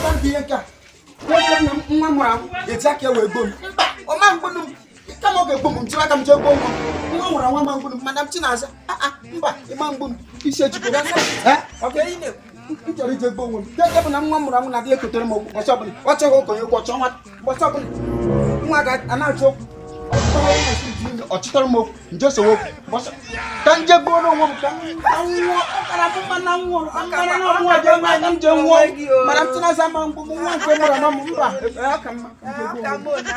Chịkwa nke ihe nke a. Nwoke m na nwa mụrụ amụ ga-eji aka ya wee gbuo m. Mba, ọ ma mgbunu m. Kama ọ ga-egbu m, m jiri aka m jee gbuo nwa m. Nwa nwụrụ anwụ ama mgbunu m, Madam Chinaza. Ah, ah, mba, ịma mgbu m. Isi ejikọ. Eh, ọ ga m chọrọ ije gbuo onwe m. Nke bụ na nwa mụrụ anwụ na-adị ekotere m okwu ụbọchị ọbụla. Ọ chọghị okenye okwu, ọ chọọ nwata. Ụbọchị ọbụla nwa ga na-achọ okwu. Ọ chịtara m okwu, nje sowe okwu. Ka nje gbuo onwe m, ka m nwụọ. Ọ kara m mma na m nwụrụ. Ka m mara na ọnwụ ọjọọ nwa aka m jee nwụọ. Madam Chinaza ma mgbu m nwa nke mụrụ ama m mba. Ọ ka mma. Nje gbuo onwe m.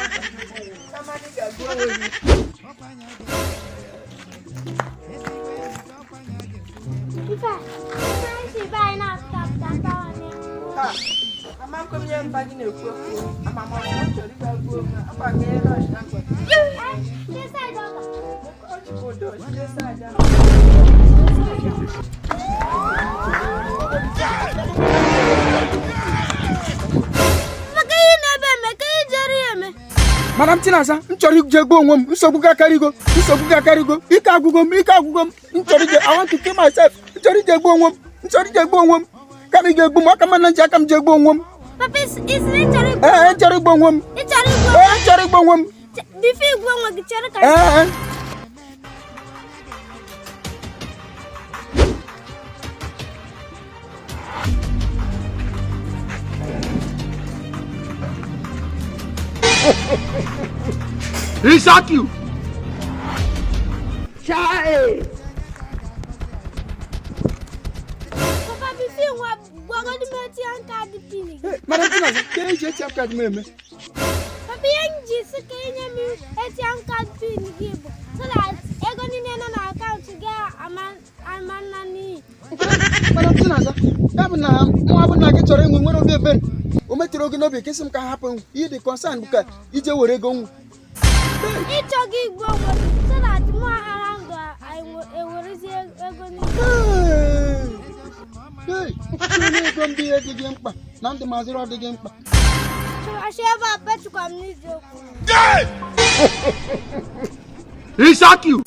Amakwem ihe mpa gị na-ekwu okwu amama ọ chọrọ ịga gbuo m akwa gị rọsh na mkpa Maka ihe na-ebe eme ka ihe jere ya eme. Madam Chinaza, m chọrọ ije gbuo onwe m. Nsogbu ga-akarịgo, nsogbu ga-akarịgo. Ike agwụgo m, ike agwụgo m. M chọrọ ije, I want to kill myself. M chọrọ ije gbuo onwe m, m chọrọ ije gbuo onwe m. Kama ị ga-egbu m, aka mma na nji aka m jee gbuo onwe m. Papa, isi na ị chọrọ igbu Ee, m chọrọ igbu onwe m. ị chọrọ igbu Ee, m chọrọ igbu onwe m. Before igbu onwe gị, chere ka Ee. He shot you. Papa, before nwa gwagodi m ATM card PIN gị. Madam Chinaza, ka eji ATM card m eme? Papa, ihe m ji sị ka inye m ATM card PIN gị bụ so that ego niile nọ na akaụntụ gị ama nna n'iyi. Madam Chinaza, ya bụ na nwa bụ na gị chọrọ ịnwụ nwere obi ebere. O metụrụ gị n'obi kesị m ka hapụ nwu. Ihe dị concern bụ ka ije were ego nwu. Ịchọ gị igbu onwe gị so that mụ aghara ndụ ewerezi ego niile. Hey, hey, ego ndị ihe dị gị mkpa na ndị mazịrị ọ dị gị mkpa. Achọ ebe a pechikwa m n'izu okwu. He shot you.